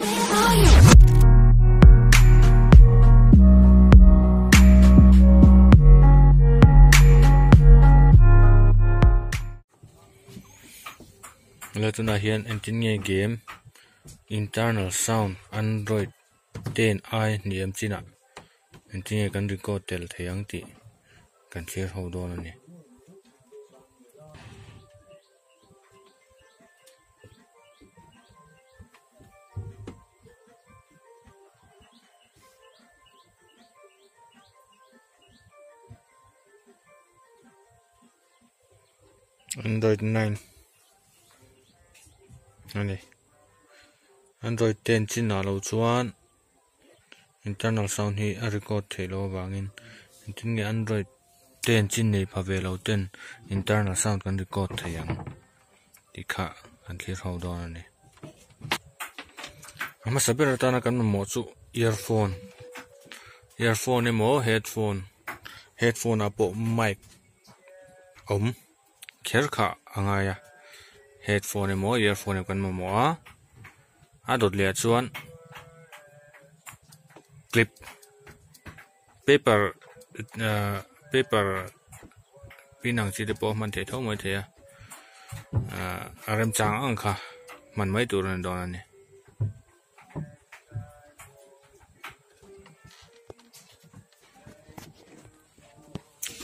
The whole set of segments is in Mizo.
Helai tunah hian engtin nge game internal sound android ten ai hniam chinah engtin nge kan record tel thei ang tih kan thlir ho dawn a ni. Android 9 ani Android 10 chinah lo chuan internal sound hi a record theih loh avangin engtin nge Android 10 chin nei pha ve lo ten internal sound kan record thei ang tih kha kan thlir ho dawn a ni. A hmasa ber atana kan mamawh chu earphone earphone emaw headphone headphone ah pawh mic awm kher kha a ngai a headphone emaw earphone emaw kan mamawh a a dawt leh ah chuan clip paper ahh paper pin ang chi te pawh a hman theih tho mai thei a ahh a remchang ang kha hman mai tur a ni dawn a ni.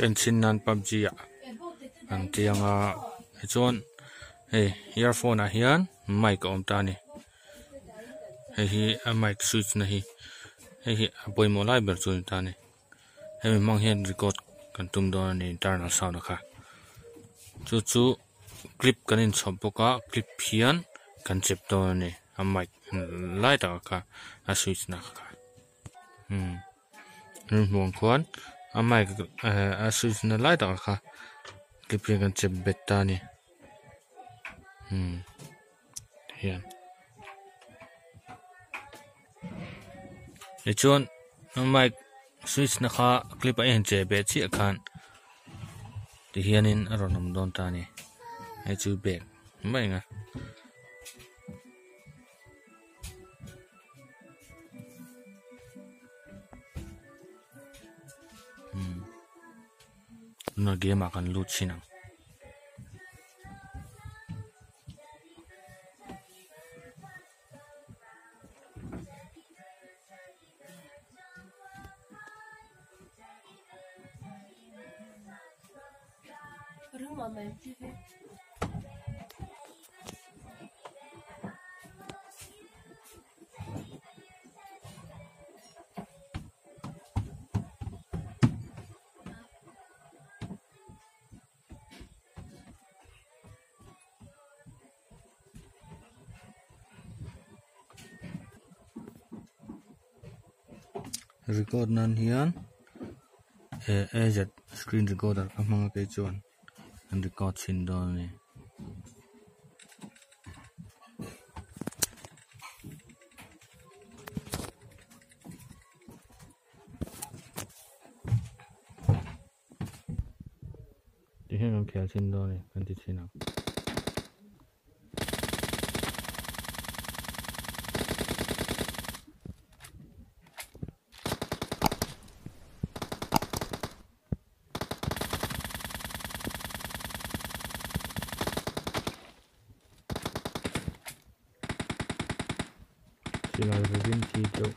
Enchhin nan pubg ah an tiang a tichuan hei earphone ah hian mic a awm ta a ni hei hi a mic switch na hi hei hi a pawimawh lai ber chu a ni ta a ni hemi hmang hian record kan tum dawn a ni internal sound a kha chu chu clip kan inchhawp bawk a clip hian kan chep dawn a ni a mic lai takah kha a switch na kha umm. Hmuh ang khuan a mic eh a switch na lai takah kha clip hian kan chep bet ta a ni umm hian tichuan a mic switch na kha clip a in cheh beh chiah khan tihianin a rawn awm dawn ta a ni hei chu bag mai ang a. Tunah game ah kan lut chhin ang. Record nan hian eh A Z screen recorder ka hmang a kei chuan an record chhin dawn a ni. Ti hian kan khel chhin dawn a ni kan ti chhin ang. Silai ri rin chi deuh.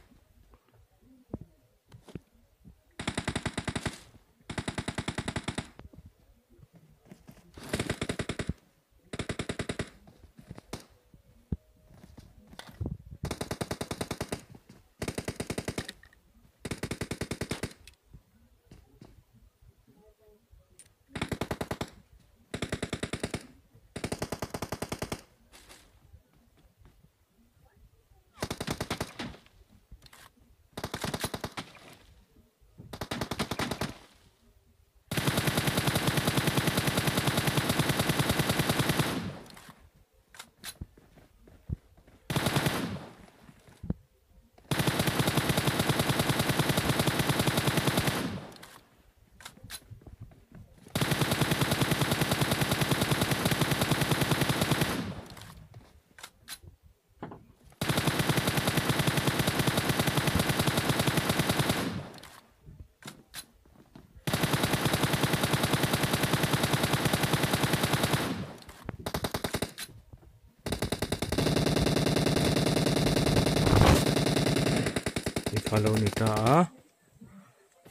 kha lo ni ta a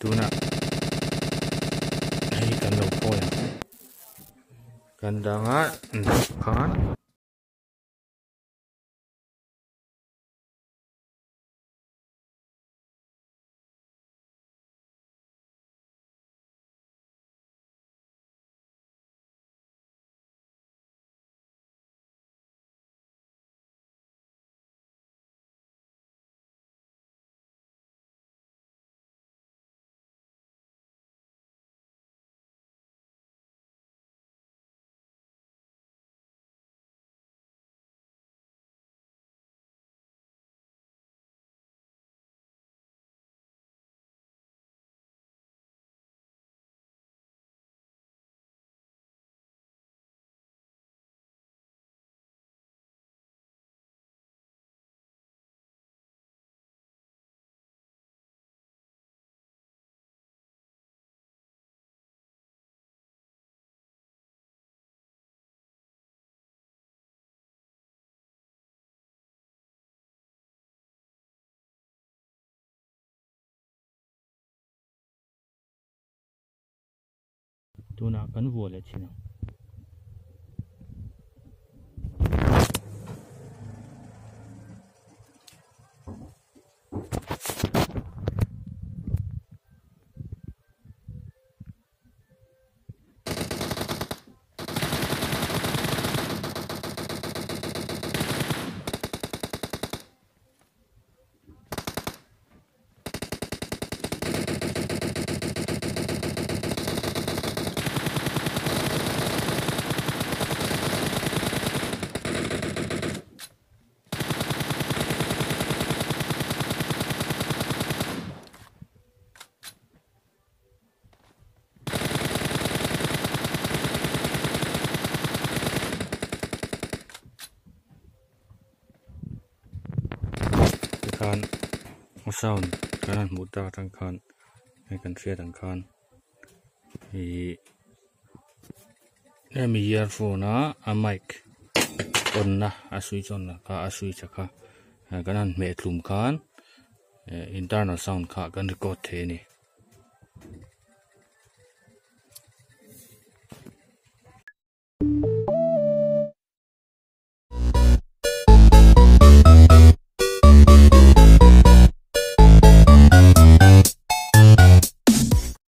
tunah hei kan lo phawi ang kan dang a khan. Tunah kan vuah leh thin ang. Tikhan a sound kan han hmuh tak atang khan hei kan hriat ang khan ihh hemi earphone a a mic on na a switch on na kha a switch a kha kan han hmeh tlum khan internal sound kha kan record thei a ni.